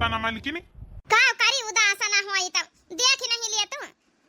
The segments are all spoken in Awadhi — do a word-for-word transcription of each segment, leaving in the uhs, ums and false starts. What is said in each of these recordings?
तना मलकिनी। का करी, उदास ना होई तब देख नहीं लिए तू।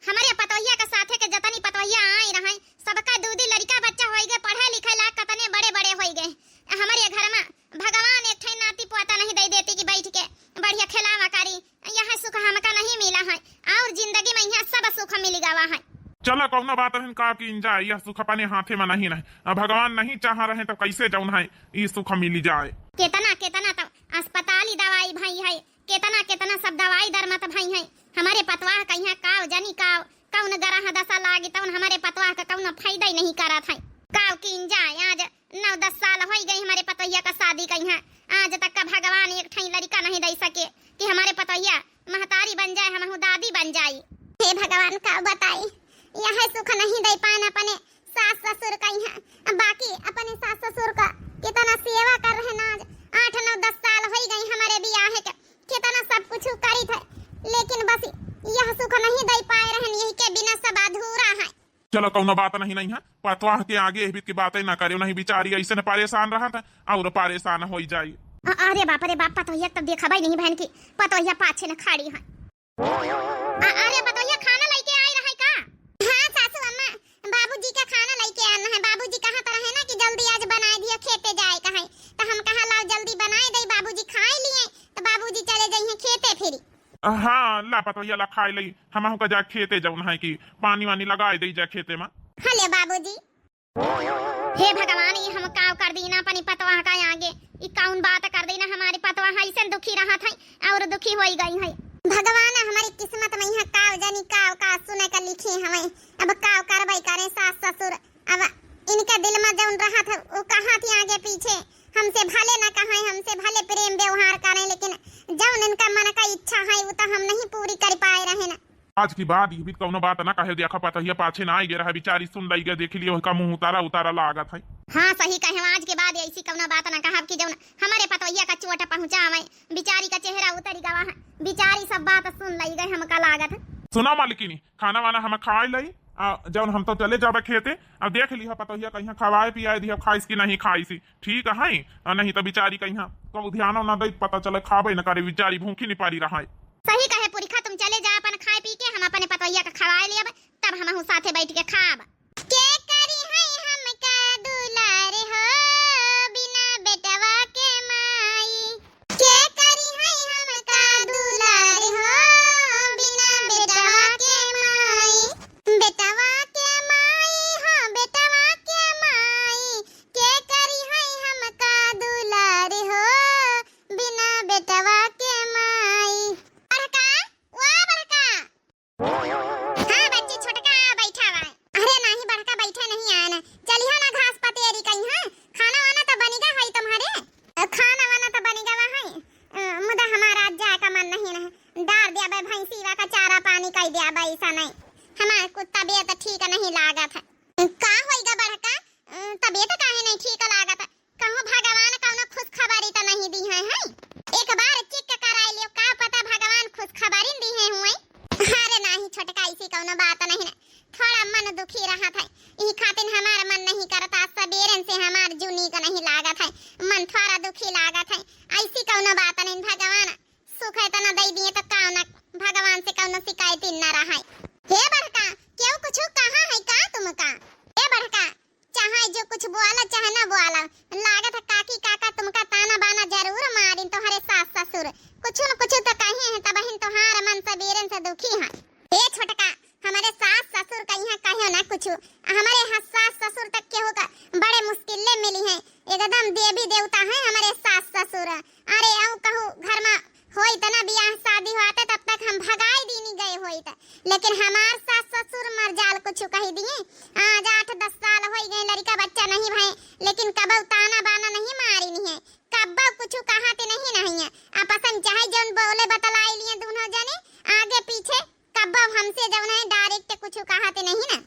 हमरे पतोहिया के साथे के जतनी पतोहिया आई रहई, सबका दू दी लड़िका बच्चा होई गए, पढ़े लिखे लायक कतने बड़े बड़े होई गए। हमरे घर में भगवान एक ठे नाती पोता नहीं दे देती कि बैठ के बढ़िया खेलावा करी। यह सुख हमका नहीं मिला है, और जिंदगी में यहाँ सब सुख मिल गवा है। चला, कौनो बात नहीं, का कीन जाए, यह सुख अपने हाथे में नहीं रहे। अब भगवान नहीं चाह रहे तो कैसे जौन है ई सुख मिल जाए। केतना केतना तो अस्पताली दवाई भई है, केतना केतना सब दवाई दरमत भई है। हमरे पतवाह कहिया काव जनी काव, कौन गरह दशा लागी तौन हमरे पतवाह का कौनो फायदा ही नहीं करत है। काव कीन जाए, आज नौ दस साल होई गई हमरे पतोहिया का शादी कहिया, आज तक का भगवान एक ठई लड़िका नहीं दे सके कि हमरे पतोहिया महतारी बन जाए, हमहू दादी बन जाई। हे भगवान, का बताई, यह सुख नहीं दे पान अपने सास ससुर कहिया। बाकी अपने सास ससुर का कितना सेवा कर रहे ना, आज आठ नौ दस साल होई गई हमरे बियाह के, कितना सब कुछ करी थे, लेकिन बस यह सुख नहीं दे पाए रहन, यही के बिना सब अधूरा है। चलो, कौनो बात नहीं, नहीं है, पतवाह के आगे एहबित की बातें ना करे, नहीं बिचारी ऐसे न परेशान रहा था और परेशान होई जाई। अ-, अरे बाप रे बाप, पतोहिया तब देखा भाई नहीं बहन की, पतोहिया पाछे न खड़ी है। अ-, अरे पतोहिया, खाना लेके आई रहे का? हाँ सासू अम्मा, बाबूजी का खाना लेके आना है। बाबूजी कहा तो रहे ना कि जल्दी आज बनाए दियो, खेते जाए का है, तो हम कहा लाओ जल्दी बनाए दे, बाबूजी खाए लिए, तो बाबूजी चले जाइए खेते फिरी। हाँ, ला पतोहिया, ला खाए लई, हमहू का जा खेते जौन है कि पानी वानी लगाए दे जा खेते में। हले बाबूजी। हे भगवान, ई हम काव कर दीना अपनी पतवाह का आगे, ई कौन बात कर दीना, हमारी पतवाह ऐसन दुखी रहत है और दुखी होई गई है। भगवान, हमारी किस्मत में यहाँ काव जानी काव का सुने का लिखे हवे, अब काव करबई करे सास ससुर। अब इनके दिल में जौन रहत है, वो कहा थी आगे पीछे, हमसे भले न कहें, हमसे भले प्रेम व्यवहार करें, लेकिन जौन इनका मन का इच्छा है, वो तो हम नहीं पूरी कर पाए रहे न। आज की बाद ये भी कौनो बात ना कहे, देखा पतोहिया पाछे ना आई गे रहा, बिचारी सुन लई गे, देख लियो का मुंह उतारा उतारा लागत है। हाँ सही कहे, आज के बाद ऐसी कौनो बात ना कहब कि जौन हमारे पतोहिया का चोट पहुँचावे, बिचारी का चेहरा उतरी गवा है, बिचारी सब बात सुन लई गए हमका लागत है। सुना मालकिनी, खाना वाना हम खाए लई, आ, जौन हम तो चले जाबे खेते। अब देख लिहा पतोहिया कहिया खवाए पियाए दिया, खाइस कि नहीं खाइस, ठीक है, आ नहीं तो बिचारी कहिया कब ध्यान ना दे, पता चले खाबे न करे, बिचारी भूखी निपारी रहा। सही कहे पुरखा, तुम चले जा अपन खाए पी के, हम अपने पतोहिया का खवाए लेब, तब हमहू साथे बैठ के खाब। के करी है हमका दुलार हो, बिना बेटवा के माई। के करी है हमका दुलार हो, बिना बेटवा के माई। बेटवा के माई हो, बेटवा के माई। के करी है हमका दुलार हो, बिना बेटवा के माई। बड़का, ओ बड़का। हाँ बच्ची, छोटका बैठा बा। अरे नाही बड़का, बैठे नहीं आन। चलिहा ना घास पतेरी कहीं, हाँ? खाना वाना तो बनिगा है तुम्हारे? अ, खाना वाना तो बनिगा बा है। अ, मुदा हमारा आज जाए का मन नहीं रहे। डार दिया बे भैंसीवा का चारा पानी कई दिया बे, ऐसा नहीं। हमार कुछ तबीयत ठीक नहीं लागत है। का होइगा बड़का? अ, तबीयत काहे नहीं ठीक लागत? कहूँ भगवान कौनो खुशखबरी त नहीं दी है, हैं? एक बार check कराई लियो, का पता भगवान खुशखबरी दी है हुए। अरे नाही छोटका, ऐसी कौनो बात नहीं ना, थोड़ा मन दुखी रहत है, यही खातिर हमार मन नहीं करता, सबेरन से हमार जुनी का नहीं लागत है, मन थोड़ा दुखी लागत है। ऐसी कौनो बात नहीं, भगवान सुख इतना दे दिए तो कौनो भगवान से कौनो शिकायत ही न रहे। हे बड़का, क्यों कुछ कहा है का तुमका? हे बड़का, चाहे जो कुछ बोला चाहे ना बोला, लागत है काकी काका तुमका ताना बाना जरूर मारिन, तोहरे सास ससुर कुछ न कुछ तो कहे हैं, तबहिन तोहार मन सबेरन से दुखी है। हे छोटका, हमारे सास ससुर कहिया कहियो ना कुछ, हमारे ह-, सास ससुर तक केहू का बड़े मुश्किल ले मिली है, एकदम देवी देवता है हमारे सास ससुर। अरे अउ कहू घर में होइत ना बियाह शादी होते तब तक हम भगाई दीनी गए होइत, लेकिन हमार सास ससुर मर जाल कुछ कही दिए। आज आठ दस साल होई गए, लड़का बच्चा नहीं भए, लेकिन कबो ताना बाना नहीं मारिन है, कब्बो कुछ कहाते नहीं नहीं है। आपसन चाहे जौन बोले बतलाई लिए दोनों जने, आगे पीछे कब्बो हमसे जौन है direct कुछ कहाते नहीं ना।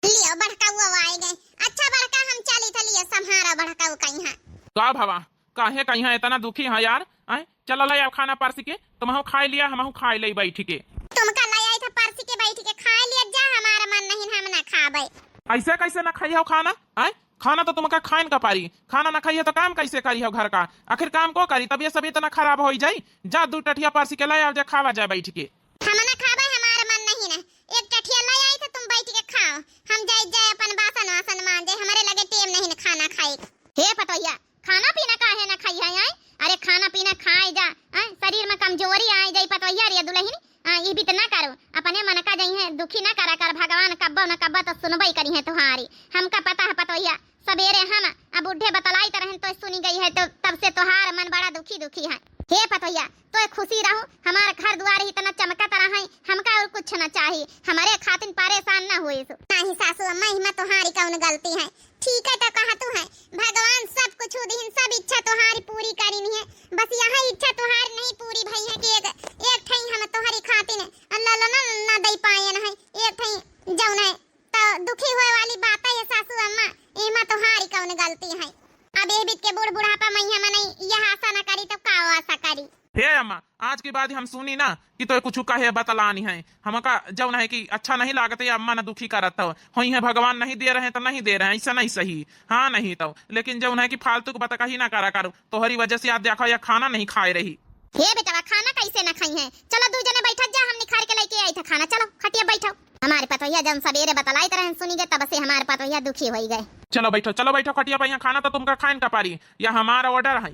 लियो बड़का वो आए गए। अच्छा बड़का, हम चली था, लियो संभारा बड़का वो कहीं है। का भवा, काहे कहिया इतना दुखी है यार? आय, चला ले आओ खाना परस के, तुमहू खाए लिया, हमहू खाए ले बैठ के। तुमका ले आई था परस के बैठ के, खाए लिया जा, हमारा मन नहीं, हम ना खाबे। ऐसे कैसे ना खाई हो खाना? आय, खाना तो तुमका खाइन का पारी, खाना ना खाइए तो काम कैसे करी हो घर का? आखिर काम को करी, तबियत सब इतना खराब होइ जाई। जा दू टठिया परसी के लै आओ, जा खावा जाए बैठ के। हम ना खाबे, हमार मन नहीं ना। एक टठिया लै आई तो तुम बैठ के खाओ, हम जाई जाए अपन बासन वासन मांजे, हमरे लगे टेम नहीं ना खाना खाए। हे पतोहिया, खाना पीना काहे ना खाई है, आय? अरे खाना पीना खाए जा, आय? शरीर में कमजोरी आए जाई पतोहिया रे दुलहिन, आ, ई भी तो ना करो, अपने मन का जइहे, दुखी ना करा कर, भगवान कब्बो न कब्बो तो सुनबई करिहे तुहारी। हमका पता है पतोहिया, सबेरे हम आ बुढ़े बतलाइत रहन तो सुनी गई है, तो तब से तुहार मन बड़ा दुखी दुखी है। हे पतोहिया, तो खुशी रहू, हमार घर दुआर इतना चमकत रहे, हमका और कुछ न चाही, हमरे खातिन परेशान न होए सो। नहीं सासू अम्मा, इमा तुहारी कौन गलती है? ठीक है तो कहतू है, भगवान सब कुछ दिहिन, सब इच्छा तुहारी पूरी करिन है, बस यह इच्छा तुहार नहीं पूरी भई है कि एक, एक ठई हम तुहारी खातिन ललना ना दे पाएन है, एक ठई जौन है तो दुखी होए वाली बात है सासू अम्मा, एमा तुहारी कौन गलती है? अब ए बीत के बूढ़ बुढ़ापा में हम नहीं यह आशा न करी तो का आशा करी? हे अम्मा, आज के बाद हम सुनी ना कि तोय कुछ कहे बतलानी है। हमका जौन है कि अच्छा नहीं लागत, ये अम्मा न दुखी करत हो। होई है भगवान नहीं दे रहे तो नहीं दे रहे, ऐसा नहीं सही। हाँ नहीं तो, लेकिन जौन है कि फालतू के बतकही ना करा करो। तोहरी वजह से आज देखो या खाना नहीं खाए रही। हे बेटवा, खाना कैसे ना खाई है? चलो दू जने बैठत जा, हम निखार के लेके आई थे खाना। चलो खटिया बैठो। हमारे पतोहिया जौन सबेरे बतलाइत रहन सुनी गए, तब से हमारे पतोहिया दुखी होई गए। चलो बैठो, चलो बैठो खटिया पे, यहाँ खाना तो तुमका खाइन का पारी, या हमारा order है।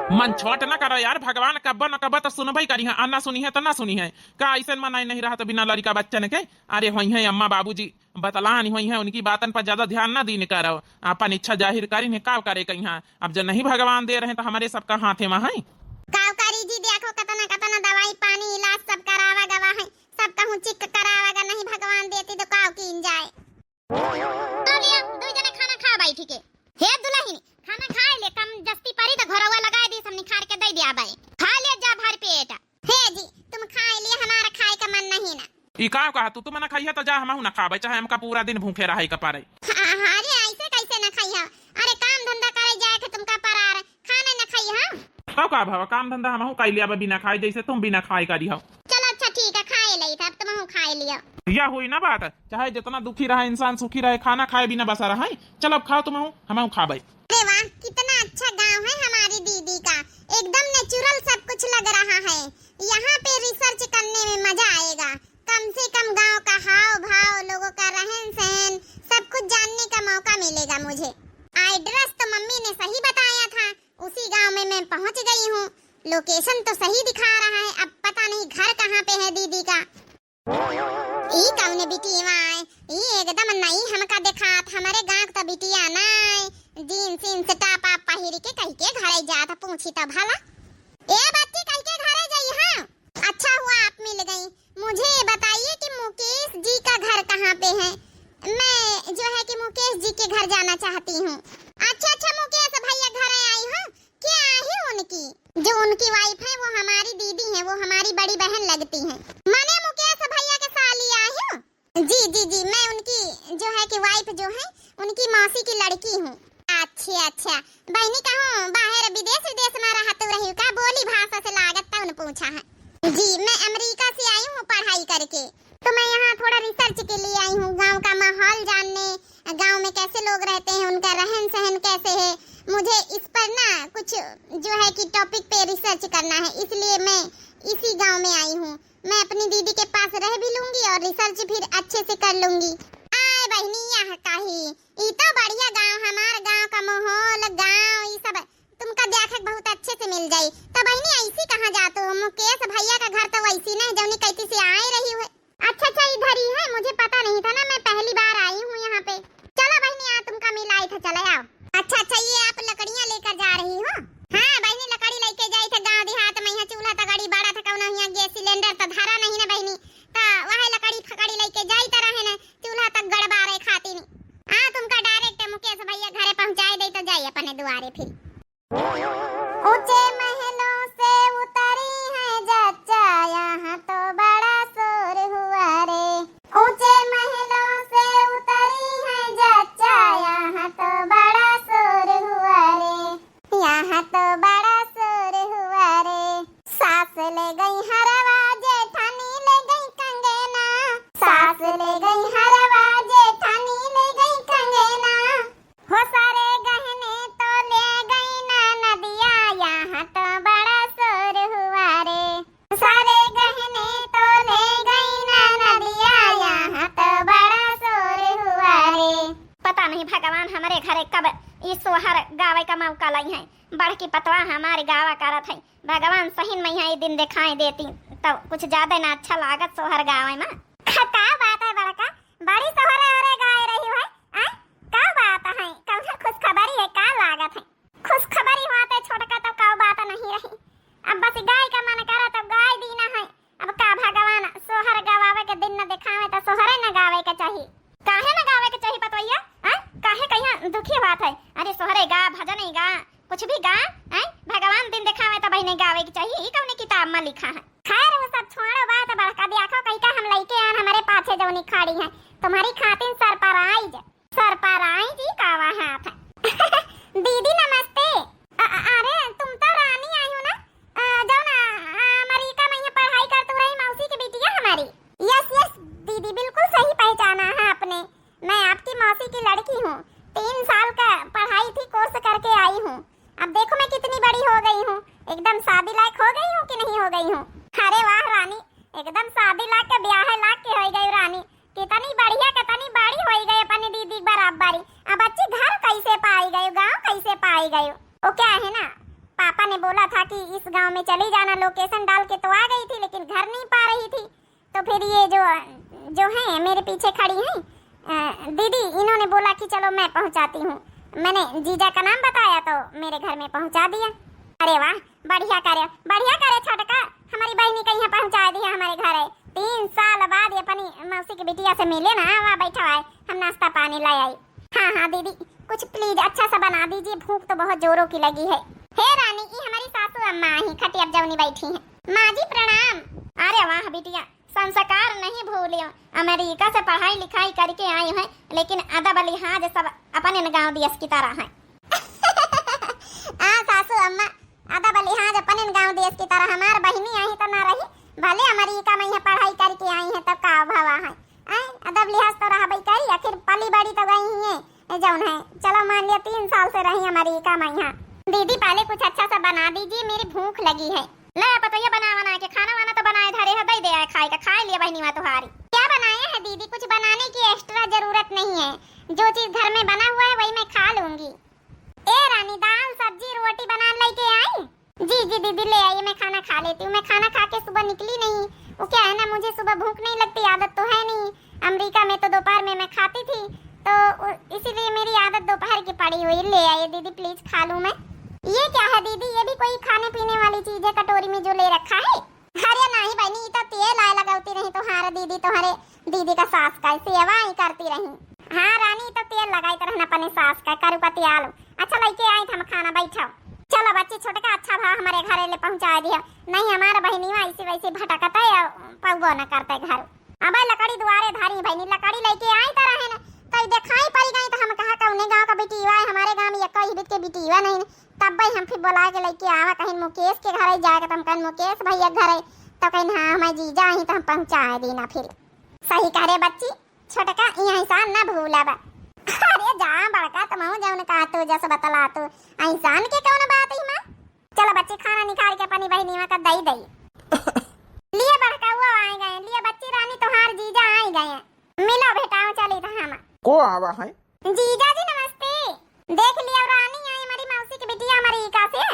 मन छोट न करो यार, भगवान कब्बो न कब्बो तो सुनबई करी है, आ ना सुनी है तो ना सुनी है। का ऐसन मन नहीं रहा तो बिना लड़का बच्चन के? अरे होई है अम्मा बाबूजी, बतलान होई है, उनकी बातन पर ज्यादा ध्यान ना दीन करो, अपन इच्छा जाहिर करिन है, का करे कहीं। अब जब नहीं भगवान दे रहे तो हमरे सबका हाथे में है। का करी जी, देखो कतना कतना दवाई पानी इलाज सब करावा गवा है, सब कहूँ चिक करावा गा, नहीं भगवान देती तो का कीन जाए। लो लिया, दू जने खाना खा बैठ के। हे दुलहिन, खाना खाए ले, कम जस्ती परी तो घरवा लगाए दी, सब निखार के दे दिया बाई। खा ले जा भर पेट। हे जी, तुम खाए लिए, हमारा खाए का मन नहीं ना। ई का कहा तू, तुम ना खाइया तो जा, हमहू ना खाबे, चाहे हमका पूरा दिन भूखे रहे का पड़े। हाँ, हाँ, अरे ऐसे कैसे ना खाइया? अरे काम धंधा करे जाए के तुमका परार, खाना ना खाई हम। तो का भावा, काम धंधा हमहू कर लिया बिना खाए, जैसे तुम बिना खाए करी हो। चलो अच्छा ठीक है, खाए ले था, अब तुमहू खाए लियो। या हुई ना बात, चाहे जितना दुखी रहे इंसान सुखी रहे, खाना खाए बिना बसा रहा है। चलो अब खाओ तुमहू, हमहू खाबे। अरे वाह, कितना अच्छा गांव है हमारी दीदी का, एकदम natural सब कुछ लग रहा है। यहाँ पे research करने में मजा आएगा। कम से कम गांव का हाव भाव, लोगों का रहन सहन, सब कुछ जानने का मौका मिलेगा मुझे। Address तो मम्मी ने सही बताया था, उसी गांव में मैं पहुंच गई हूँ। Location तो सही दिखा रहा है, अब पता नहीं घर कहाँ पे है दीदी का। ई कौन बिटिया है? ई एकदम नई हमका देखात, हमरे गांव क तो बिटिया नाय। Jeans ins top पहिर के कहि के घरे जात, पूछी तो भला। ए बच्ची, कहि के घरे जाई, हाँ? अच्छा हुआ आप मिल गई। मुझे ये बताइए कि मुकेश जी का घर कहाँ पे है? मैं जो है कि मुकेश जी के घर जाना चाहती हूँ। अच्छा, अच्छा, मुकेश भैया घरे आई हूँ। क्या आई उनकी? जो उनकी wife है, वो हमारी दीदी है, वो हमारी बड़ी बहन लगती है। माने मुकेश भैया के साली आई हूँ? जी, जी, जी, मैं उनकी जो है कि wife जो है, उनकी मौसी की लड़की हूँ। अच्छा, अच्छा। बहिनी, कहूँ बाहर विदेश विदेश में रहत रही का? बोली भाषा से लागत तौन पूछा है। जी, मैं अमेरिका से आई हूँ पढ़ाई करके। तो मैं यहाँ थोड़ा research के लिए आई हूँ, गाँव का माहौल जानने, गाँव में कैसे लोग रहते हैं, उनका रहन सहन कैसे है। मुझे इस पर ना कुछ जो है कि topic पे research करना है, इसलिए मैं इसी गाँव में आई हूँ। मैं अपनी दीदी के पास रह भी लूंगी और research फिर अच्छे से कर लूंगी। आय बहिनी, यह कही, ई तो बढ़िया गाँव, हमार गाँव का माहौल, गाँव, ई सब तुमका देखे के बहुत अच्छे से मिल जाई। तो बहिनी, ऐसी कहाँ जात हो? मुकेश भैया का घर तो वैसी नहीं, जौनी कैसी से आए रही हुए। अच्छा, अच्छा, इधर ही है, मुझे पता नहीं था ना, मैं पहली बार आई हूँ यहाँ पे। चलो बहिनी, आ तुमका मिलाई था, चले आओ। अच्छा, अच्छा, ये आप लकड़ियाँ लेकर जा रही हो? हाँ बहिनी, लकड़ी लेके जाई थे गाँव देहात में, यहाँ चूल्हा तगड़ी बड़ा था, कौनो यहाँ gas cylinder तो धरा नहीं ना बहिनी, तो वह लकड़ी फकड़ी लेके जाई तो रहे ना, चूल्हा तक गड़बारे खाती नहीं। हाँ, तुमका direct मुकेश भैया घरे पहुँचाए दे तो जाई अपने दुआरे फिर। ऊंचे महलों से उतरी है जच्चा, यहाँ तो बड़ा शोर हुआ रे। ऊंचे महलों से उतरी है जच्चा, यहाँ तो बड़ा शोर हुआ रे। यहाँ तो बड़ा शोर हुआ रे। सास ले गई हरवा, जेठानी ले गई कंगना। सास ले गई हरवा, जेठानी ले गई कंगना। गाँव का लई है, बड़की पतवा हमारे गावा करत है। भगवान सही में यहाँ ये दिन दिखाई देती, तो कुछ ज्यादा ना अच्छा लागत सोहर गावे में। का बात है बड़का, बड़ी सोहरे ओहरे गाय रही है, आय? का बात है, कौन खुशखबरी है, का लागत है? खुशखबरी होत है छोटका, तो का बात नहीं रही। अब बस गाय का मन करा तो गाय दीना है। अब का भगवान सोहर गवावे के दिन न दिखावे तो सोहरे न गावे के चाही। काहे न गावे के चाही पतवैया? हैं? काहे कहिया दुखी बात है? अरे सोहरे गा, भजन ही गा, कुछ भी गा, हैं? भगवान दिन दिखावे तो बहिने गावे के चाही। ई कौने किताब में लिखा है? खैर वो सब छोड़ो बात बड़का, देखो कहीं का हम लइके आन हमारे पाछे जौनी खड़ी हैं, तुम्हारी खातिन सरप्राइज। सरप्राइज ही कावा हाथ है। दीदी नमस्ते। अ-, अ-, अरे तुम तो रानी आई हो ना, अ, जौन, अ, अमेरिका में यहाँ पढ़ाई कर तू रही मौसी की बिटिया हमारी। यस यस दीदी, बिल्कुल सही पहचाना है आपने, मैं आपकी मौसी की लड़की हूँ। तीन साल का पढ़ाई थी, कोर्स करके आई हूँ। अब देखो मैं कितनी बड़ी हो गई हूँ, एकदम शादी लायक हो गई हूँ कि नहीं हो गई हूँ? अरे वाह रानी, एकदम शादी लायक के ब्याह लायक के हो गई रानी। कितनी बढ़िया, कितनी बड़ी होई गई अपनी दीदी के बराबरी। अब बच्ची घर कैसे पाई गई, गांव कैसे पाई गई? वो क्या है ना, पापा ने बोला था कि इस गांव में चली जाना, लोकेशन डाल के तो आ गई थी, लेकिन घर नहीं पा रही थी। तो फिर ये जो, जो है मेरे पीछे खड़ी हैं, अ, दीदी, इन्होंने बोला कि चलो मैं पहुंचाती हूँ। मैंने जीजा का नाम बताया तो मेरे घर में पहुंचा दिया। अरे वाह, बढ़िया करे, बढ़िया करे छोटका, हमारी बहिनी के यहाँ पहुँचा दिया हमारे घर है। तीन साल बाद ये अपनी मौसी की बिटिया से मिले ना, वहाँ बैठा है, हम नाश्ता पानी ले आई। हाँ हाँ दीदी, कुछ प्लीज अच्छा सा बना दीजिए, भूख तो बहुत जोरों की लगी है। हे रानी, ई हमारी सासू अम्मा आई, खटिया पे जौनी बैठी हैं। माँ जी प्रणाम। अरे वाह बिटिया, संस्कार नहीं भूलियो, अमेरिका से पढ़ाई लिखाई करके आई है, लेकिन अदब लिहाज सब अपने न गाँव दियस की तरह है। आ सासू अम्मा, अदब लिहाज अपने गाँव देश की तरह हमार बहिनी आई तो ना रही, भले अमेरिका में यहाँ पढ़ाई करके आई है तब का भवा है, आय, अदब लिहाज तो रहबे करी, आखिर पली बड़ी तो गई ही है, जौन है, चलो मान लिया तीन साल से रही अमेरिका में यहाँ। दीदी पहले कुछ अच्छा सा बना दीजिए, मेरी भूख लगी है। ले पतोहिया बना बना के खाना वाना तो बनाए धरे है, दे दे आए खाए का, खाए लिया बहिनी मा तुहारी। क्या बनाया है दीदी? कुछ बनाने की एक्स्ट्रा जरूरत नहीं है, जो चीज घर में बना हुआ है वही मैं खा लूंगी। ए रानी, दाल, सब्जी, रोटी बना लेके आई? जी, जी दीदी, ले आई, मैं खाना खा लेती हूँ। मैं खाना खा के सुबह निकली नहीं। वो क्या है ना, मुझे सुबह भूख नहीं लगती, आदत तो है नहीं। अमेरिका में तो दोपहर में मैं खाती थी, तो उ-, इसीलिए मेरी आदत दोपहर की पड़ी हुई। ले आइए दीदी, प्लीज खा लूँ मैं। ये क्या है दीदी, ये भी कोई खाने पीने वाली चीज है कटोरी में जो ले रखा है? अरे नाही बहिनी, ई तो तेल आए लगौती रही तोहार दीदी, तोहरे दीदी का सास का सेवा ही करती रही। हाँ रानी, ई तो तेल लगाई रहन अपने सास का, करू का तेल। अच्छा लइके आई हम खाना, बैठो। चलो बच्ची, छोटका अच्छा भा हमारे घरे ले पहुँचा दिया, नहीं हमार बहिनी ऐसी वैसी भटकत है, पौबो न करते घर। अब लकड़ी दुआरे धारी बहिनी, लकड़ी लइके आई तो रहन, तो ई देखाई पड़ी गई तो हम कहा कौने गाँव का बिटिया है, हमारे गाँव में एक ही बिट के बिटिया नहीं। तब भाई हम फिर बोला के लइके आवा, कहीं मुकेश के घर जाए के, तो हम कहें मुकेश भैया के घर, तो कहीं हाँ हमारे जीजा आई तो हम पहुँचाए दीना फिर। सही कह रे बच्ची, छोटका ई एहसान ना भूलब। अरे जा बड़का, तुम जौन कहा तू जस बतला तू, एहसान के कौन बात ही माँ। चलो बच्ची, खाना निकाल के अपनी बहिनी माँ का दई दई। लिए बड़का वो आए गए, लिए बच्ची रानी तोहार जीजा आए गए। मिलो बेटाओ, चली तो हम। को आवा है? जीजा जी नमस्ते। देख लिया रानी, आई हमारी मौसी की बिटिया अमेरिका से।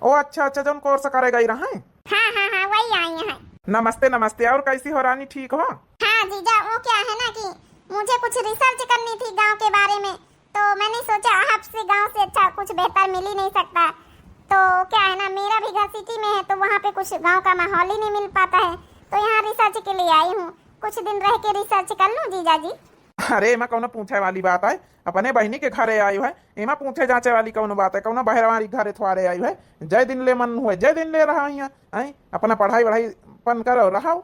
ओ अच्छा अच्छा, जौन कोर्स करे गई रहे। हाँ हाँ हाँ, वही आई है। नमस्ते नमस्ते, और कैसी हो रानी, ठीक हो? हाँ जीजा, वो क्या है ना कि मुझे कुछ रिसर्च करनी थी गांव के बारे में, तो मैंने सोचा आपसे, गांव से अच्छा कुछ बेहतर मिल ही नहीं सकता। तो क्या है ना, मेरा भी घर सिटी में है, तो वहाँ पे कुछ गांव का माहौल ही नहीं मिल पाता है, तो यहाँ रिसर्च के लिए आई हूँ। कुछ दिन रह के रिसर्च कर लूँ जीजा जी। अरे, एमा कौनो पूछे वाली बात है? अपने बहिनी के घरे आयु है, एमा पूछे जांचे वाली कौनो बात है? कौनो बहरवारी घरे थ्वारे आयु है? जय दिन ले मन हुए, जय दिन ले रहा हियाँ, हैं? अपना पढ़ाई वढ़ाई पन करो, रहो।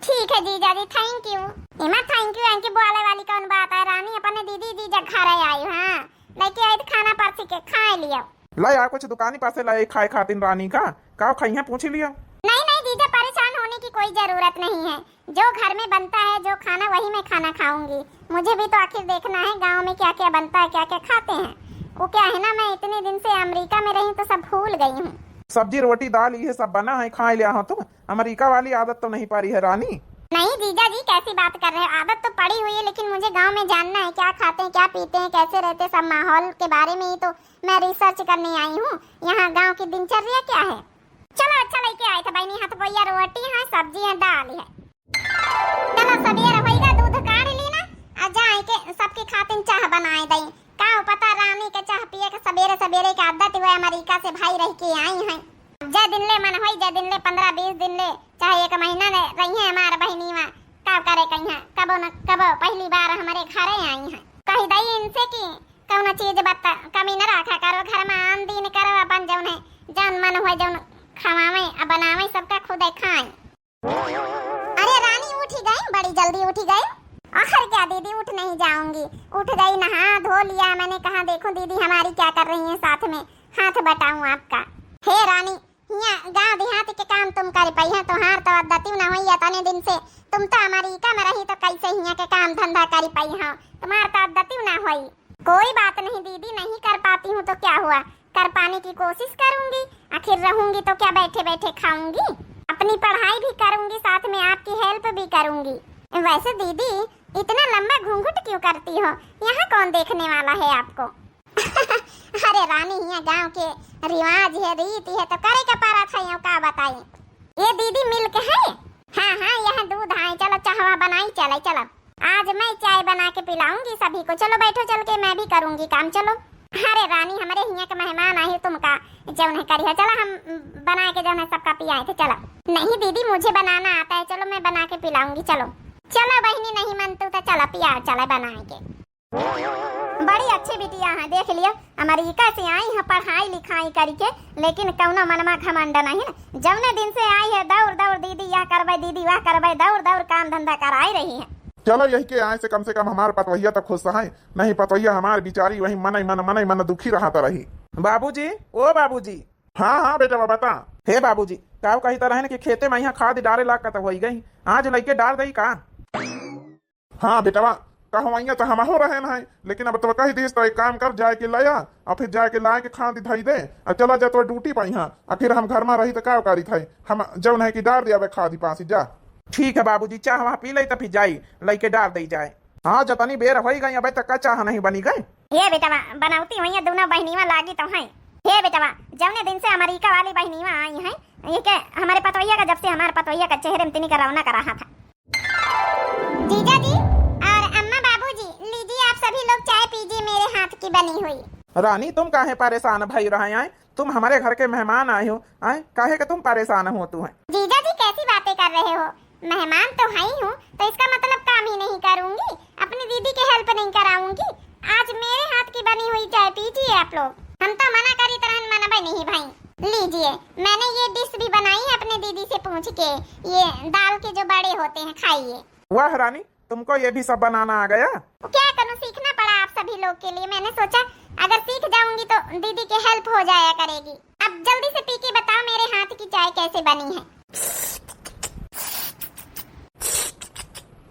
ठीक है जीजा जी, thank you। एमा thank you, thank you बोले वाली कौन बात है? रानी अपने दीदी जीजा घरे आयु, हाँ, लेके आई तो खाना परसी के खाए लियो। ला यार, कुछ दुकानी पासे ला खाए खातिन रानी का, का खाई है पूछ लियो। नहीं नहीं जीजा, परेशान होने की कोई जरूरत नहीं है, जो घर में बनता है, जो खाना, वही मैं खाना खाऊंगी। मुझे भी तो आखिर देखना है गांव में क्या क्या बनता है, क्या क्या खाते हैं। वो क्या है ना, मैं इतने दिन से अमेरिका में रही तो सब भूल गई हूँ। सब्जी, रोटी, दाल, ये सब बना है, खा लिया हो तुम। अमेरिका वाली आदत तो नहीं पा रही है रानी। नहीं जीजा जी, कैसी बात कर रहे हो? आदत तो पड़ी हुई है, लेकिन मुझे गांव में जानना है, क्या खाते हैं, क्या पीते हैं, कैसे रहते हैं, सब माहौल के बारे में ही तो मैं रिसर्च करने आई हूँ। यहाँ गांव की दिनचर्या क्या है? चलो, अच्छा लेके आए थे बहनी, हाथ बोइया रोटी है, सब्जी है, दाल है। चलो, सबेर होइगा, दूध काढ़ ली ना, आ जाए के सबके खातिन चाह बनाए दई। का पता रानी के चाह पिए के सबेरे सबेरे के आदत हुए, अमेरिका से भाई रह के आई हैं। जे दिन ले मन होई, जे दिन ले पन्द्रह बीस दिन ले, चाहे एक महीना ले रही है हमार बहनी वहाँ, का करे कहीं है, कबो न कबो पहली बार हमारे घरे आई हैं। कह दई इनसे कि कौनो चीज बत्ता कमी न रखा करो, घर में आन दीन करो, अपन जौन है, जौन मन हुए, जौन खवावे आ बनावे, सबका खुदे खाए। अरे रानी, उठी गई, बड़ी जल्दी उठी गई। आखिर क्या दीदी, उठ नहीं जाऊंगी? उठ गई, नहा धो लिया मैंने। कहा देखो दीदी हमारी क्या कर रही हैं साथ में, हाथ बटाऊं आपका। हे रानी, हिया गांव देहात के काम तुम कर पाई है, तोहार तो आदती ना हुई है, इतने दिन से तुम तो अमेरिका में रही तो कैसे हिया के काम धंधा कर पाई हो, तुम्हार तो आदती ना हुई। कोई बात नहीं दीदी, नहीं कर पाती हूँ तो क्या हुआ, कर पाने की कोशिश करूंगी, आखिर रहूंगी तो क्या बैठे बैठे खाऊंगी? अपनी पढ़ाई भी करूंगी, साथ में आपकी हेल्प भी करूंगी। वैसे दीदी, इतना लंबा घूंघट क्यों करती हो? यहाँ कौन देखने वाला है आपको? अरे रानी, यहाँ गांव के रिवाज है, रीति है, तो करे के पड़त है, यूं का बताई। ये दीदी मिल्क है? हाँ हाँ, यहाँ दूध है, चलो चाहवा बनाई चले, चलो। आज मैं चाय बना के पिलाऊंगी सभी को। चलो बैठो, चल के मैं भी करूंगी काम। चलो। अरे रानी, हमरे हियाँ के मेहमान आए हो, तुमका जौन है करियो। चलो हम बना के जौन है सबका पियाए थे। चलो। नहीं दीदी, मुझे बनाना आता है। चलो मैं बना के पिलाऊंगी। चलो। चलो बहिनी, नहीं मन तू तो चलो पिया चले बनाए के। बड़ी अच्छी बिटिया है, देख लियो, अमेरिका से आई है पढ़ाई लिखाई करके, लेकिन कौनो मनमा घमंड नहीं है। जौने दिन से आई है दौड़ दौड़, दीदी यह करबे, दीदी वह करबे, दौड़ दौड़ काम धंधा कराई रही है। चलो, यही के आए से कम से कम हमार पतवहिया तो खुश है, नहीं पतवहिया हमार बिचारी वही मनई मन, मनई मन दुखी रहत रही। बाबूजी, ओ बाबूजी। हाँ हाँ बेटवा, बता। हे बाबूजी, काऊ कही तरह कि खेते में यहाँ खाद डारे लाग तो होई गई, आज लइके डार दई का? हाँ बेटवा, कहवइया तो हमहू रहेन है, लेकिन अब तो कही दीस तो एक काम कर, जाए के लाया, और फिर जाए के लाए के खाद धई दे, और चला जा तो ड्यूटी पाई। हाँ, आखिर हम घर में रही तो का करी थे, हम जौन है कि डार दिया बे खाद पासी जा। ठीक है बाबूजी, चाह वहाँ पी ले तो फिर जाई, लइके डार दे जाए। हाँ, जतनी बेर होई गई, अबे तक का चाह नहीं बनी गए। हे बेटवा, बनौती हुई है, दोनों बहनीवा लागी तो हैं। हे बेटवा, जौने दिन से अमेरिका वाली बहनीवा आई हैं, ये के हमारे पतवैया का, जब से हमारे पतवैया का चेहरे में तिनी का रौनक रहा था। जीजा जी और अम्मा बाबूजी, लीजिए आप सभी लोग चाय पीजिए मेरे हाथ की बनी हुई। रानी, तुम काहे परेशान भई रहे हैं? तुम हमारे घर के मेहमान आए हो, आए? काहे के तुम परेशान हो तू है? जीजा जी कैसी बातें कर रहे हो? मेहमान तो है ही हूँ, तो इसका मतलब काम ही नहीं करूँगी, अपनी दीदी के हेल्प नहीं कराऊँगी। आज मेरे हाथ की बनी हुई चाय पीजिए आप लोग। हम तो मना करी तरहन मनबे नहीं भाई। लीजिए, मैंने ये डिश भी बनाई है अपने दीदी से पूछ के, ये दाल के जो बड़े होते हैं, खाइए। वाह रानी, तुमको ये भी सब बनाना आ गया? क्या करूँ, सीखना पड़ा आप सभी लोग के लिए। मैंने सोचा अगर सीख जाऊंगी तो दीदी की हेल्प हो जाया करेगी। अब जल्दी से पी के बताओ मेरे हाथ की चाय कैसे बनी है।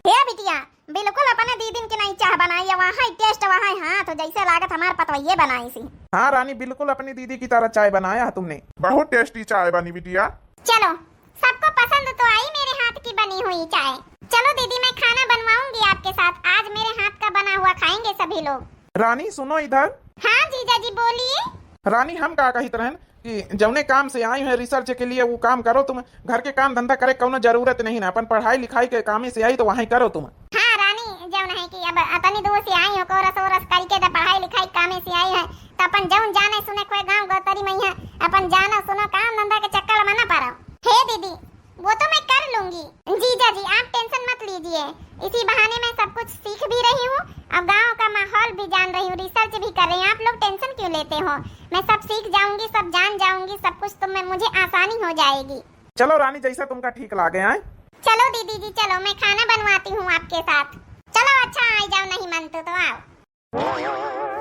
हे बिटिया, बिल्कुल अपने दीदिन के नहीं चाह बनाई है, वहाँ टेस्ट वहाँ हाथ जैसे लागत हमार पतवैये बनाई सी। हाँ रानी, बिल्कुल अपनी दीदी की तरह चाय बनाया है तुमने। बहुत टेस्टी चाय बनी बिटिया। चलो, सबको पसंद तो आई मेरे हाथ की बनी हुई चाय। चलो दीदी, मैं खाना बनवाऊंगी आपके साथ, आज मेरे हाथ का बना हुआ खाएंगे सभी लोग। रानी सुनो इधर। हाँ जीजा जी बोलिए। रानी हम का कहित रहन कि जौने काम से आई हैं रिसर्च के लिए, वो काम करो तुम। घर के काम धंधा करे कौनो जरूरत नहीं ना, अपन पढ़ाई लिखाई के कामे से आई तो वहीं करो तुम। हाँ रानी, जौन है कि अब अतनी दूर से आई हो, कोरस ओरस करके तो पढ़ाई लिखाई कामे से आई है, तो अपन जौन जाने सुने कोई गाँव गोतरी में है, अपन जानो सुनो, काम धंधा के चक्कर में ना पड़ो। हे दीदी, वो तो मैं कर लूंगी। जीजा जी आप टेंशन मत लीजिए, इसी बहाने मैं सब कुछ सीख भी रही हूँ और गाँव का माहौल भी जान रही हूँ, रिसर्च भी कर रही हूँ। आप लोग टेंशन क्यों लेते हो? मैं सब सीख जाऊंगी, सब जान जाऊंगी, सब कुछ तो मैं, मुझे आसानी हो जाएगी। चलो रानी, जैसा तुमका ठीक लागे आए। चलो दीदी जी, चलो मैं खाना बनवाती हूँ आपके साथ। चलो अच्छा, आई जाओ, नहीं मन तो, तो आओ।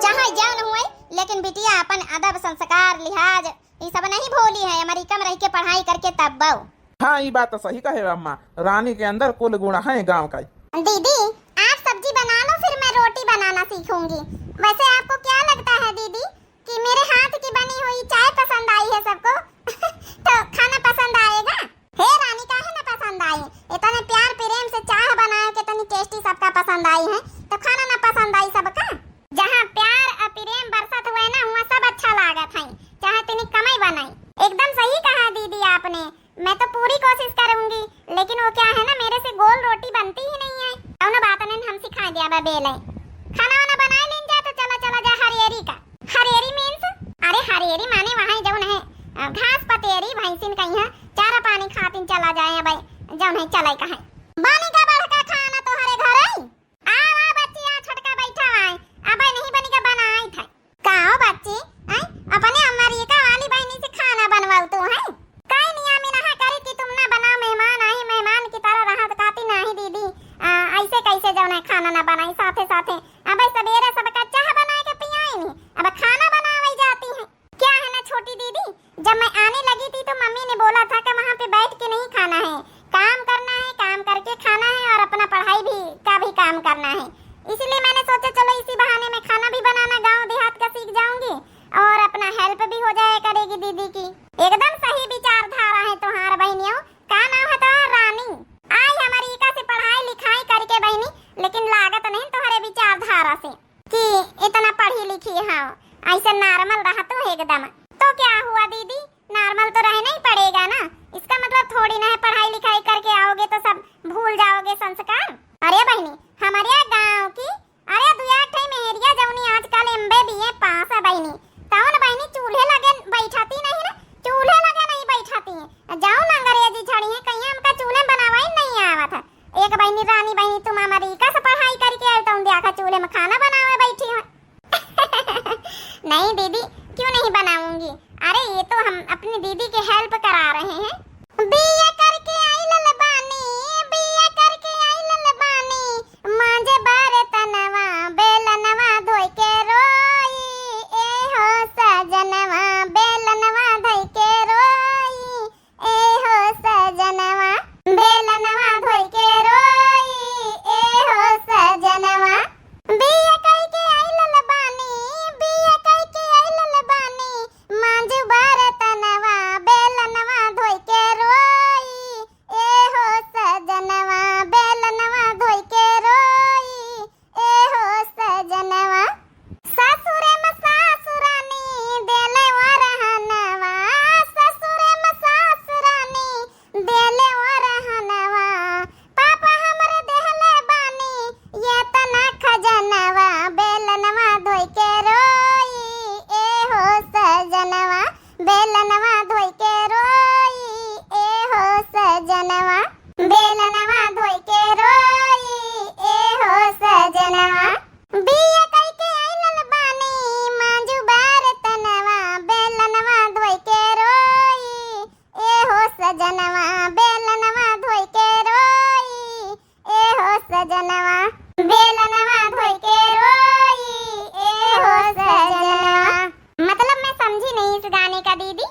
चाहे जौन हुए, लेकिन बिटिया अपन अदब, संस्कार, लिहाज, ई सब नहीं भूली है। अमेरिका में रह के पढ़ाई करके तब बऊ। हाँ, ई बात तो सही कहे अम्मा, रानी के अंदर कुल गुण है गाँव का। दीदी, आप सब्जी बना लो, फिर मैं रोटी बनाना सीखूंगी। वैसे आपको क्या लगता है दीदी कि मेरे हाथ की बनी हुई चाय पसंद आई है सबको? तो खाना पसंद आएगा? हे रानी, काहे ना पसंद आई? इतने प्यार प्रेम तो क्या है ना, मेरे से गोल रोटी बनती ही नहीं है। कौनो बात नहीं, हम सिखाए दिया बा बेले। खाना वाना बनाए लेन जा तो चला, चला जा हरियरी का। हरियरी means? अरे हरियरी माने वहाँ जौन है, अ, घास पतेरी भैंसिन कहीं है, चारा पानी खातिन चला जाए अब जौन है चले कहे। बनी का बड़का खाना तोहरे घर है? आ, आ बच्ची, आ छोटका बैठा है। अबे नहीं बनी का बनाई थे। का हो बच्ची, हैं? अपने अमेरिका वाली बहिनी से खाना बनवाऊ तू, हैं? काहे नहीं आमिना है करी कि तुम ना बनाओ, मेहमान आए, मेहमान की तरह रहा तो कहती नहीं दीदी, आ, ऐसे कैसे जौन है खाना ना बनाई साथे साथे। अबे सवेरे सबका चाह बनाए के पियाई नहीं, अब खाना बनावे जाती है। क्या है ना छोटी दीदी, जब मैं आने लगी थी तो मम्मी ने बोला था कि वहाँ पे बैठ के नहीं खाना है, काम करना है, काम करके खाना है और अपना पढ़ाई भी का भी काम करना है। इसलिए मैंने सोचा चलो इसी बहाने मैं खाना भी बनाना गांव देहात का सीख जाऊंगी और अपना help भी हो जाया करेगी दीदी की। एकदम सही विचारधारा है तुम्हार बहनियों। का नाम है तुम्हार? रानी। आई अमेरिका से पढ़ाई लिखाई करके बहनी, लेकिन लागत नहीं तुम्हारे विचारधारा से कि इतना पढ़ी लिखी हो, ऐसे normal रहतू एकदम। तो क्या हुआ दीदी, normal तो रहना ही पड़ेगा ना। इसका मतलब थोड़ी ना है पढ़ाई लिखाई करके आओगे तो सब भूल जाओगे संस्कार। अरे बहनी, हमारे यहाँ गाँव की, अरे दुया ठे मेहरिया जौनी आजकल एम बी ए पास है बहनी, तौन बहनी चूल्हे लगे बैठती नहीं ना, चूल्हे लगे नहीं बैठती। जौन अंग्रेजी छड़ी है कहीं हमका चूल्हे बनावे नहीं आवत है। एक बहिनी रानी बहिनी तुम अमेरिका से पढ़ाई करके आए तो देखा चूल्हे में खाना बनावे बैठी हो। नहीं दीदी, क्यों नहीं बनाऊंगी? अरे ये तो हम अपनी दीदी की help करा रहे हैं। बीए करके आई ललबानी, बीए करके आई ललबानी, मांजे बर्तनवा बेलनवा धोई के रोई, ए हो सजनवा बेलनवा धोई के रोई, ए हो सजनवा, बेलनवा धोई के रोई, ए हो सजनवा। बीए कई के आई ललबानी, बीए कई के आई ललबानी, मांजू बर्तनवा, बेलनवा धोई के रोई, ए हो सजनवा, बेलनवा धोई के रोई, ए हो सजनवा। ससुरे में सासुरानी देले वरहनवा, ससुरे में सासुरानी देले वरहनवा। पापा हमरे देहले बानी ये तना खजनवा, बेलनवा धोई के रोई, ए हो सजनवा। बेलनवा धोई के रोई, ए हो सजनवा। बेलनवा धोई के रोई, ए हो सजनवा। बीए कई के आई ललबानी, मांजू बर्तनवा, बेलनवा धोई के रोई, ए हो सजनवा। बेलनवा धोई के रोई, ए हो सजनवा, बेलनवा धोई के रोई, ए हो सजनवा। मतलब मैं समझी नहीं इस गाने का दीदी।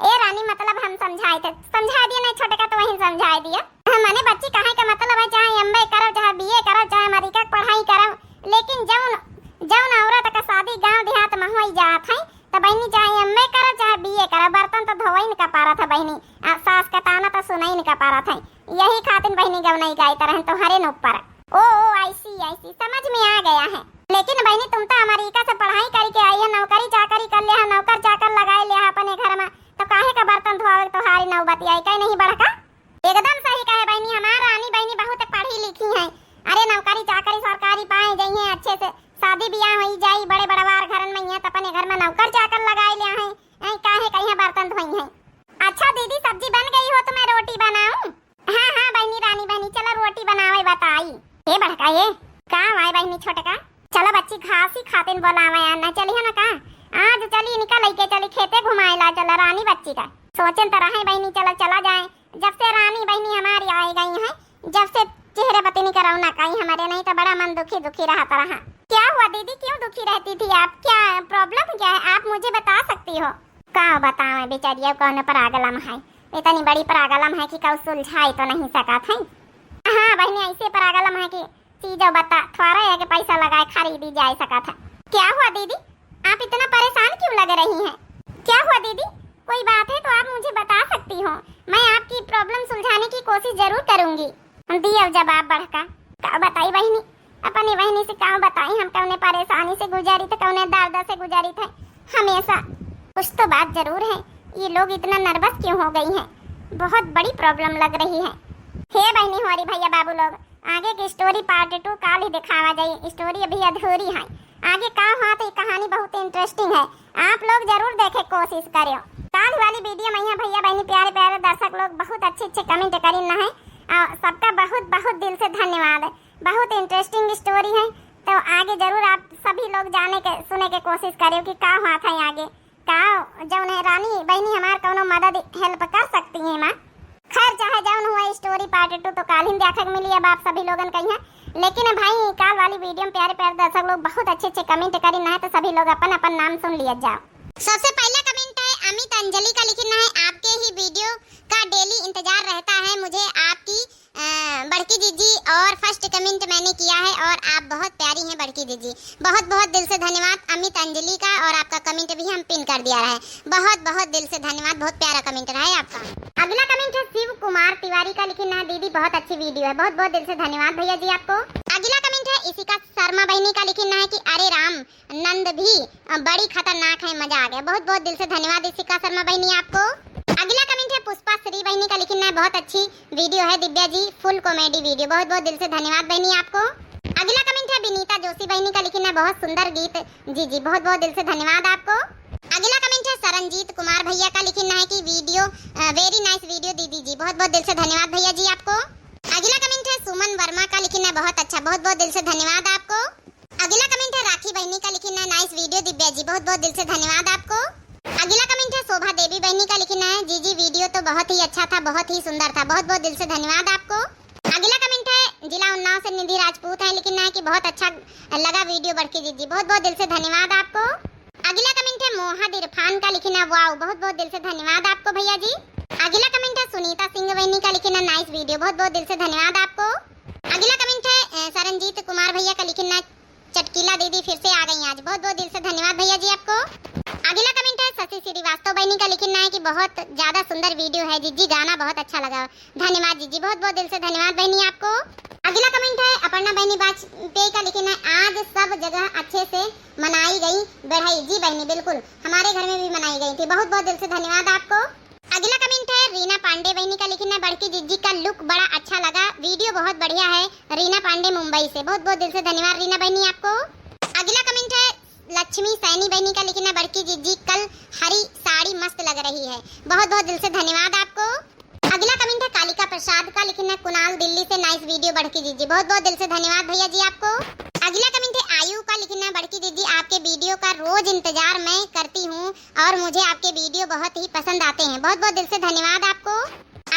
ए रानी, मतलब हम समझाए थे, समझा दिया नहीं छोटे का तो वहीं समझा दिया। हाँ, माने बच्ची कहे का मतलब है चाहे एम बी ए करो, चाहे बी ए करो, चाहे अमेरिका के पढ़ाई करो, लेकिन जौन जौन औरत का शादी गांव देहात में होई जात है, त बहिनी, चाहे एम ए करा, चाहे बी ए करा, बर्तन त धोवइन का पारत है बहिनी, आ सास का ताना त सुनइन का पारत है। यही खातिन बहिनी गवनई गाइत रहन तोहरे न ऊपर। ओ, ओ, I see, I see, समझ में आ गया है। लेकिन बहिनी, तुम त अमेरिका से पढ़ाई करके आई है, नौकरी चाकरी कर ले है, नौकर चाकर लगाए ले है अपने घर में, तो काहे का बर्तन धोआवे के तोहारी नौबत आई, कहे नहीं बड़का? एकदम सही कहे बहिनी, हमार रानी बहिनी बहुत पढ़ी लिखी हैं। अरे नौकरी चाकरी सरकारी पाए जइहें, अच्छे से शादी बियाह होई जाई, बड़े बड़वार घरन में हैं, त अपने घर में नौकर चाकर लगाए ले हैं। ऐं काहे कहिया बर्तन धोई हैं। अच्छा दीदी, सब्जी बन गई हो तो मैं रोटी बनाऊं? हाँ, हाँ बहिनी, रानी बहिनी, चलो रोटी बनावे बताई। ए बड़का, ए का वाय बहिनी छोटका, चलो बच्ची घास ही खातिन बोलावे आ, ना चली है ना का? आज चली इनका लइके चली खेते घुमाए ला, चला रानी बच्ची का। सोचन त रहे बहिनी, चला, चला जाए। जब से रानी बहिनी हमारी आए गई हैं, जब से चेहरे पतिनी का रौनक आई हमारे, नहीं तो बड़ा मन दुखी दुखी रहता रहा। क्या हुआ दीदी, क्यों दुखी रहती थी आप? क्या problem क्या है, आप मुझे बता सकती हो? का बतावे बेचारिया, कौन problem है, इतनी बड़ी problem है कि कऊ सुलझाई तो नहीं सकत है। हाँ बहिनी, ऐसे problem है कि चीजों बता, थोड़ा एक पैसा लगाए खरीदी जाए सकत है। क्या हुआ दीदी, आप इतना परेशान क्यों लग रही हैं? क्या हुआ दीदी, कोई बात है तो आप मुझे बता सकती हो, मैं आपकी problem सुलझाने की कोशिश जरूर करूंगी। दियो जवाब बड़का। का बताई बहिनी, अपनी बहिनी से का बताई, हम कौने परेशानी से गुजरी थे, कौने दर्द से गुजरी थे। हमेशा कुछ तो बात जरूर है, ये लोग इतना nervous क्यों हो गई हैं? बहुत बड़ी problem लग रही है। हे बहिनी, हमारी भैया बाबू लोग, आगे की story part two काल ही दिखावा जाई। Story अभी अधूरी है, आगे का हुआ था, ये कहानी बहुत interesting है, आप लोग जरूर देखे कोशिश करियो। काल वाली video में यहाँ भैया बहिनी, प्यारे प्यारे दर्शक लोग बहुत अच्छे अच्छे comment करिन है, और सबका बहुत बहुत दिल से धन्यवाद, बहुत interesting story है। तो आगे जरूर आप सभी लोग जाने के, सुने के कोशिश करियो कि का हुआ था आगे। का जौन है रानी बहिनी हमार कौनो मदद help कर सकती हैं माँ? खैर, चाहे जौन हुआ, story part two तो काल ही देखक मिली, अब आप सभी लोगन कहिए। लेकिन भाई, काल वाली video में प्यारे प्यारे दर्शक लोग बहुत अच्छे अच्छे comment करी ना है, तो सभी लोग अपन अपन नाम सुन लिया जाओ। सबसे पहला comment है अमित अंजलि का, लिखिन है, आपके ही video का daily इंतजार रहता है मुझे आपकी अ, बड़की जीजी, और first comment मैंने किया है और आप बहुत प्यारी हैं बड़की जीजी। बहुत बहुत दिल से धन्यवाद अमित अंजलि का, और आपका comment भी हम pin कर दिया रहे। बहुत बहुत दिल से धन्यवाद, बहुत प्यारा comment रहा है आपका। अगला comment है शिव कुमार तिवारी का, लिखिन है, दीदी बहुत अच्छी video है। बहुत बहुत दिल से धन्यवाद भैया जी आपको। अगला comment है इशिका शर्मा बहिनी का, लिखिन है कि अरे राम, नंद भी, अ, बड़ी खतरनाक है, मजा आ गया। बहुत बहुत दिल से धन्यवाद इशिका शर्मा बहिनी आपको। अगला comment है पुष्पा श्री बहिनी का, लिखिन है, बहुत अच्छी video है दिव्या जी, full comedy video। बहुत बहुत दिल से धन्यवाद बहिनी आपको। अगला comment है विनीता जोशी बहिनी का, लिखिन है, बहुत सुंदर गीत जीजी। बहुत बहुत दिल से धन्यवाद आपको। अगला comment है सरनजीत कुमार भैया का, लिखिन है कि video, अ, very nice video दीदी जी। बहुत बहुत दिल से धन्यवाद भैया जी आपको। अगला comment है सुमन वर्मा का, लिखिन है, बहुत अच्छा। बहुत बहुत दिल से धन्यवाद आपको। अगला comment है राखी बहिनी का, लिखिन है, nice video दिव्या जी। बहुत बहुत दिल से धन्यवाद आपको। अगला comment है शोभा देवी बहिनी का, लिखिन है, जीजी video तो बहुत ही अच्छा था, बहुत ही सुंदर था। बहुत बहुत दिल से धन्यवाद आपको। अगला comment है जिला उन्नाव से निधि राजपूत है, लिखिन है कि बहुत अच्छा लगा video बड़की जीजी। बहुत बहुत दिल से धन्यवाद आपको। अगला comment है मोहद इरफान का, लिखिन है, wow, बहुत बहुत दिल से धन्यवाद आपको भैया जी। अगला comment है सुनीता सिंह बहिनी का, लिखिन है, nice video। बहुत बहुत दिल से धन्यवाद आपको। अगला comment है, अ, सरनजीत कुमार भैया का, लिखिन है, चटकीला दीदी फिर से आ गई आज। बहुत बहुत दिल से धन्यवाद भैया जी आपको। अगला comment है शशि श्रीवास्तव बहिनी का, लिखिन है कि बहुत ज्यादा सुंदर video है जीजी, गाना बहुत अच्छा लगा। धन्यवाद जीजी, बहुत बहुत दिल से धन्यवाद बहिनी आपको। अगला comment है अपर्णा बहिनी वाजपेयी का, लिखिन है, आज सब जगह अच्छे से मनाई गई बढ़ई। जी बहिनी, बिल्कुल, हमारे घर में भी मनाई गई थी। बहुत बहुत दिल से धन्यवाद आपको। अगला comment है रीना पांडे बहिनी का, लिखिन है, बड़की जीजी का look बड़ा अच्छा लगा, video बहुत बढ़िया है। रीना पांडे मुंबई से, बहुत बहुत दिल से धन्यवाद रीना बहिनी आपको। अगला comment है लक्ष्मी सैनी बहिनी का, लिखिन है, बड़की जीजी कल हरी साड़ी मस्त लग रही है। बहुत बहुत दिल से धन्यवाद आपको। अगला comment है कालिका प्रसाद का, लिखिन है, कुणाल दिल्ली से, nice video बड़की जीजी। बहुत बहुत दिल से धन्यवाद भैया जी आपको। अगला comment है आयु का, लिखिन है, बड़की जीजी आपके video का रोज इंतजार मैं करती हूँ और मुझे आपके video बहुत ही पसंद आते हैं। बहुत बहुत दिल से धन्यवाद आपको।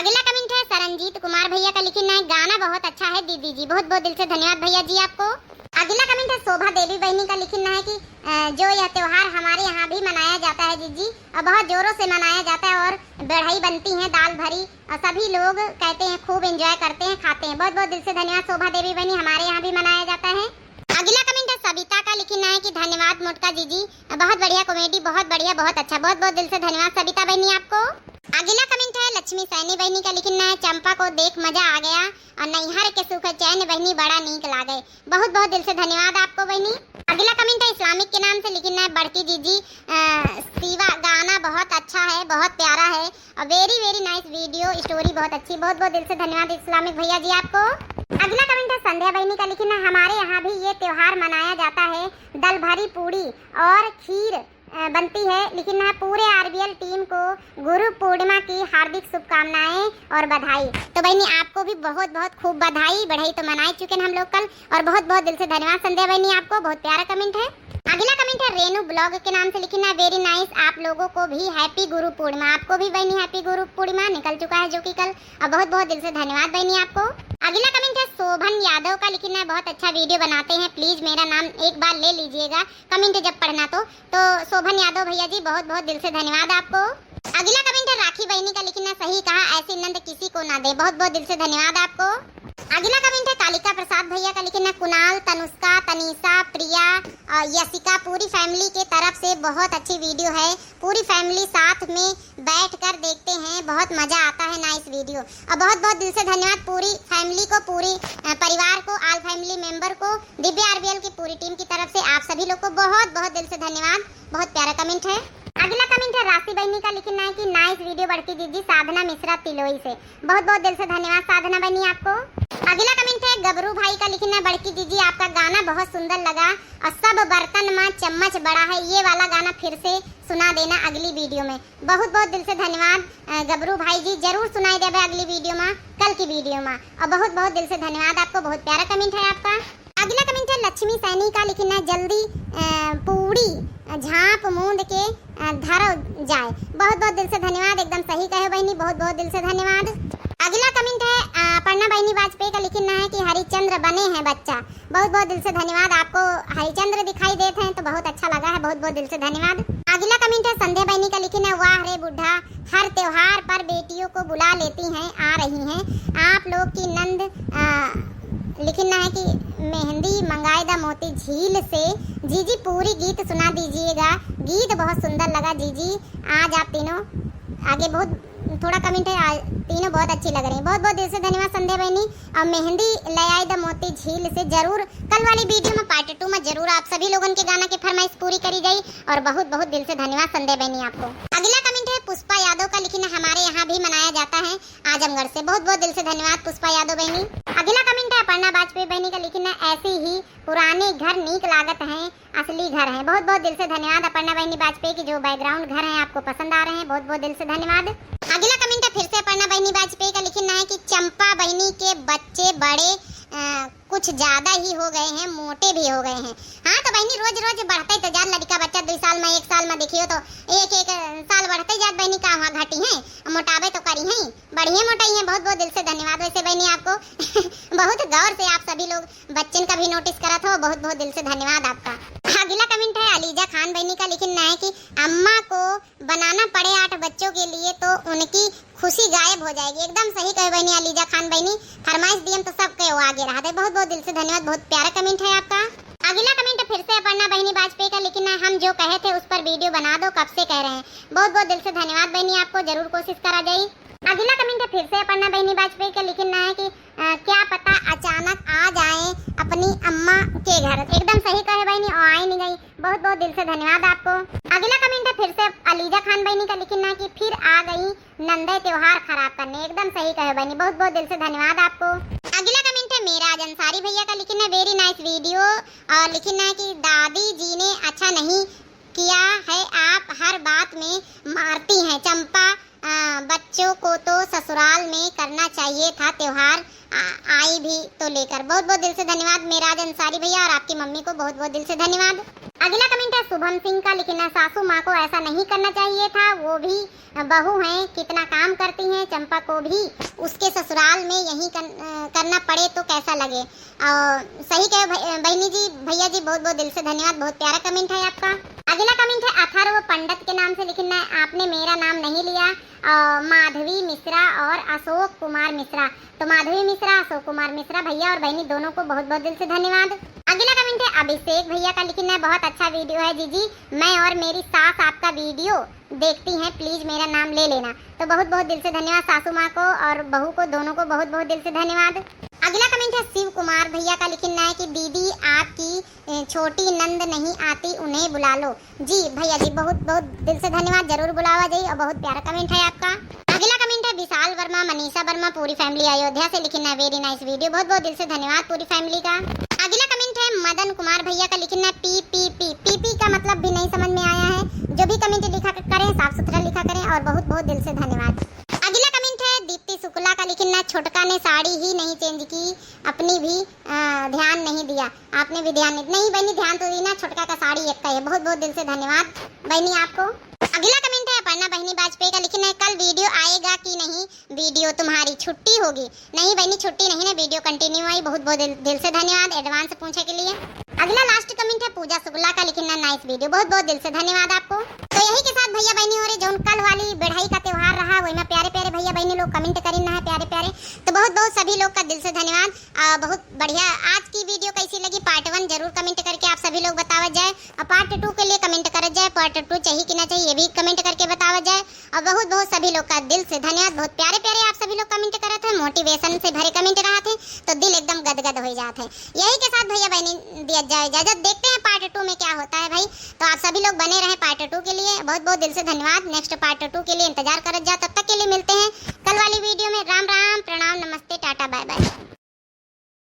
अगला comment है सरनजीत कुमार भैया का, लिखिन है, गाना बहुत अच्छा है दीदी जी। बहुत बहुत दिल से धन्यवाद भैया जी आपको। अगला comment है शोभा देवी बहिनी का, लिखिन है कि, अ, जो यह त्योहार हमारे यहाँ भी मनाया जाता है जीजी, और बहुत जोरों से मनाया जाता है, और बढ़ई बनती है दाल भरी, और सभी लोग कहते हैं खूब enjoy करते हैं, खाते हैं। बहुत बहुत दिल से धन्यवाद शोभा देवी बहिनी, हमारे यहाँ भी मनाया जाता है। अगला comment है सविता का, लिखिन है कि धन्यवाद मोटका जीजी, बहुत बढ़िया comedy, बहुत बढ़िया, बहुत अच्छा। बहुत बहुत दिल से धन्यवाद सविता बहिनी आपको। अगला comment है लक्ष्मी सैनी बहिनी का, लिखिन है, चंपा को देख मजा आ गया और नैहर के सुख चैन बहिनी बड़ा नीक लागे। बहुत बहुत दिल से धन्यवाद आपको बहिनी। अगला comment है इस्लामिक के नाम से, लिखिन है, बड़की जीजी, अ, शिवा गाना बहुत अच्छा है, बहुत प्यारा है, और very very nice video, story बहुत अच्छी। बहुत बहुत दिल से धन्यवाद इस्लामिक भैया जी आपको। अगला comment है संध्या बहिनी का, लिखिन है, हमारे यहाँ भी ये त्योहार मनाया जाता है, दल भरी पूड़ी और खीर, अ, बनती है, लिखिन है, पूरे आरबीएल team को गुरु पूर्णिमा की हार्दिक शुभकामनाएं और बधाई। तो बहिनी, आपको भी बहुत बहुत खूब बधाई, बढ़ई तो मनाए चुके हैं हम लोग कल, और बहुत बहुत दिल से धन्यवाद संध्या बहिनी आपको, बहुत प्यारा comment है। अगला comment है रेनू vlog के नाम से, लिखिन है, very nice, आप लोगों को भी happy गुरु पूर्णिमा। आपको भी बहिनी happy गुरु पूर्णिमा निकल चुका है जो कि कल, और बहुत बहुत दिल से धन्यवाद बहिनी आपको। अगला comment है शोभन यादव का, लिखिन है, बहुत अच्छा video बनाते हैं, please मेरा नाम एक बार ले लीजिएगा comment जब पढ़ना तो। तो शोभन यादव भैया जी, बहुत बहुत दिल से धन्यवाद आपको। अगला comment है राखी बहिनी का, लिखिन है, सही कहा, ऐसी नंद किसी को ना दे। बहुत बहुत दिल से धन्यवाद आपको। अगला comment है कालिका प्रसाद भैया का, लिखिन है, कुणाल, तनुष्का, तनीषा, प्रिया और यशिका, पूरी family के तरफ से बहुत अच्छी video है, पूरी family साथ में बैठ कर देखते हैं, बहुत मजा आता है nice video। और बहुत बहुत दिल से धन्यवाद पूरी family को, पूरी, अ, परिवार को, all family member को, दिव्या आरबीएल की पूरी team की तरफ से आप सभी लोग को बहुत बहुत दिल से धन्यवाद। बहुत प्यारा comment है। अगला comment है राशि बहिनी का लिखना है कि nice video बड़की जीजी, साधना मिश्रा तिलोई से। बहुत बहुत दिल से धन्यवाद साधना बहिनी आपको। अगला comment है गबरू भाई का, लिखना है बड़की जीजी आपका गाना बहुत सुंदर लगा और सब बर्तन मा चम्मच बड़ा है, ये वाला गाना फिर से सुना देना अगली video में। बहुत बहुत दिल से धन्यवाद, अ, गबरू भाई जी, जरूर सुनाई देबे अगली video मा, कल की video मा। और बहुत बहुत दिल से धन्यवाद आपको, बहुत प्यारा comment है आपका। अगला comment है लक्ष्मी सैनी का, लिखना है जल्दी, अ, पूरी, अ, झांप मूंद के, अ, धरो जाए। बहुत बहुत दिल से धन्यवाद, एकदम सही कहे बहिनी, बहुत बहुत दिल से धन्यवाद। अगला comment है, अ, अपर्णा बहिनी वाजपेयी का, लिखना है कि हरिचंद्र बने हैं बच्चा। बहुत बहुत दिल से धन्यवाद आपको, हरिचंद्र दिखाई देते हैं तो बहुत अच्छा लगा है, बहुत बहुत दिल से धन्यवाद। अगला comment है संध्या बहिनी का, लिखना है वाह रे बुढ़ा, हर त्योहार पर बेटियों को बुला लेती हैं, आ रही हैं। आप लोग की नंद, अ, लिखना है कि मेहंदी मंगाए दा मोती झील से। जीजी पूरी गीत सुना दीजिएगा, गीत बहुत सुंदर लगा जीजी, आज आप तीनों आगे बहुत, थोड़ा comment है, आ, तीनों बहुत अच्छी लग रही हैं। बहुत बहुत दिल से धन्यवाद संध्या बहिनी। और मेहंदी ले आई द मोती झील से जरूर कल वाली video में, part two में जरूर आप सभी लोगन के गाना की फरमाइश पूरी करी जाई। और बहुत बहुत दिल से धन्यवाद संध्या बहिनी आपको। अगला comment है पुष्पा यादव का, लिखना हमारे यहाँ भी मनाया जाता है आजमगढ़ से। बहुत बहुत दिल से धन्यवाद पुष्पा यादव बहिनी। अगला comment है अपर्णा वाजपेयी बहिनी का, लिखना ऐसे ही पुराने घर नीक लागत हैं, असली घर हैं। बहुत बहुत दिल से धन्यवाद अपर्णा बहिनी वाजपेयी की, जो background घर हैं आपको पसंद आ रहे हैं, बहुत बहुत दिल से धन्यवाद। अगला comment है फिर से अपर्णा बहिनी वाजपेयी का, लिखना है कि चंपा बहिनी के बच्चे बड़े, अ, कुछ ज्यादा ही हो गए हैं, मोटे भी हो गए हैं। हाँ तो बहिनी, रोज रोज बढ़ते तो जात लड़का बच्चा, दुई साल में, एक साल में देखियो तो एक एक साल बढ़ते जात बहिनी, का हुआ घटी हैं, मोटावे तो करी हैं, बढ़िया मोटाई हैं। बहुत बहुत दिल से धन्यवाद वैसे बहिनी आपको। बहुत गौर से आप सभी लोग बच्चन का भी notice करत हो, बहुत बहुत दिल से धन्यवाद आपका। अगला comment है अलीजा खान बहिनी का, लिखना है कि अम्मा को बनाना पड़े आठ बच्चों के लिए तो उनकी खुशी गायब हो जाएगी। एकदम सही कहे बहिनी अलीजा खान बहिनी, फरमाइश दियम तो सब के वो आगे रहा थे। बहुत बहुत दिल से धन्यवाद, बहुत प्यारा comment है आपका। अगला comment है फिर से अपर्णा बहिनी वाजपेयी का, लिखना है हम जो कहे थे उस पर video बना दो, कब से कह रहे हैं। बहुत बहुत दिल से धन्यवाद बहिनी आपको, जरूर कोशिश करा जाई। अगला comment है फिर से अपर्णा बहिनी वाजपेयी का, लिखना है कि अ, क्या पता अचानक आ जाए अपनी अम्मा के घर। एकदम सही कहे बहिनी, और आई नहीं गई। बहुत बहुत दिल से धन्यवाद आपको। अगला comment है फिर से अलीजा खान बहिनी का, लिखना है कि फिर आ गई नंदे त्योहार खराब करने। एकदम सही कहे बहिनी, बहुत बहुत दिल से धन्यवाद आपको। अगला comment है मेराज अंसारी भैया का, लिखना है very nice video और लिखना है कि दादी जी ने अच्छा नहीं किया है, आप हर बात में मारती हैं चंपा। आ, बच्चों को तो ससुराल में करना चाहिए था त्योहार, आ, आई भी तो लेकर। बहुत बहुत दिल से धन्यवाद मेराज अंसारी भैया और आपकी मम्मी को बहुत बहुत दिल से धन्यवाद। अगला comment है शुभम सिंह का, लिखना सासू माँ को ऐसा नहीं करना चाहिए था, वो भी बहू हैं, कितना काम करती हैं, चंपा को भी उसके ससुराल में यही कर, अ, करना पड़े तो कैसा लगे। और सही कहे भ-, बहिनी जी, भैया जी, बहुत बहुत दिल से धन्यवाद, बहुत प्यारा comment है आपका। अगला comment है अथर्व पंडित के नाम से, लिखना है आपने मेरा नाम नहीं लिया, और माधवी मिश्रा और अशोक कुमार मिश्रा। तो माधवी मिश्रा, अशोक कुमार मिश्रा, भैया और बहिनी दोनों को बहुत बहुत दिल से धन्यवाद। अगला comment है अभिषेक भैया का, लिखना है बहुत अच्छा video है जीजी, मैं और मेरी सास आपका video देखती हैं, please मेरा नाम ले लेना। तो बहुत बहुत दिल से धन्यवाद सासू माँ को और बहू को, दोनों को बहुत बहुत दिल से धन्यवाद। अगला comment है शिव कुमार भैया का, लिखना है कि दीदी आपकी, ए, छोटी नंद नहीं आती, उन्हें बुला लो। जी भैया जी, बहुत बहुत दिल से धन्यवाद, जरूर बुलावा जाई और बहुत प्यारा comment है आपका। अगला comment है विशाल वर्मा, मनीषा वर्मा, पूरी family अयोध्या से, लिखना है very nice video। बहुत बहुत दिल से धन्यवाद पूरी family का। अगला comment है मदन कुमार भैया का, लिखना है पी पी पी। पी पी का मतलब भी नहीं समझ में आया है, जो भी comment लिखा क-, करें, साफ सुथरा लिखा करें और बहुत बहुत दिल से धन्यवाद। अगला comment है दीप्ति शुक्ला का, लिखना है छोटका ने साड़ी ही नहीं change की, अपनी भी, अ, ध्यान नहीं दिया, आपने भी ध्यान नहीं, नहीं बहिनी, ध्यान तो दी ना, छोटका का साड़ी एक का है। बहुत बहुत दिल से धन्यवाद बहिनी आपको। अगला comment है अपर्णा बहिनी वाजपेयी का, लिखना है कल video आएगा कि नहीं, video तुम्हारी छुट्टी होगी। नहीं बहिनी, छुट्टी नहीं ना, video continue आई। बहुत बहुत दिल, दिल से धन्यवाद advance पूछे के लिए। अगला last comment है पूजा शुक्ला का, लिखना nice video। बहुत बहुत दिल से धन्यवाद आपको। तो यही के साथ भैया बहिनी हो रहे, जौन कल वाली बेढ़ई का त्योहार रहा, वही में प्यारे प्यारे भैया बहिनी लोग comment करिन ना है प्यारे प्यारे। तो बहुत बहुत सभी लोग का दिल से धन्यवाद। आ, बहुत बढ़िया। आज की video कैसी लगी, part one जरूर comment करके आप सभी लोग बतावा जाए, और part two के लिए comment करा जाए, part two चाहिए कि ना चाहिए, ये भी comment करके बतावा जाए। और बहुत बहुत सभी लोग का दिल से धन्यवाद, बहुत प्यारे प्यारे आप सभी लोग comment करत हैं, motivation से भरे comment रहत हैं, तो दिल एकदम गदगद हो जात है। यही के साथ भैया बहिनी दिया जाए इजाजत, देखते हैं part two में क्या होता है भाई। तो आप सभी लोग बने रहें part two के लिए। बहुत बहुत दिल से धन्यवाद। Next part two के लिए इंतजार करत जा। तब तक के लिए मिलते हैं।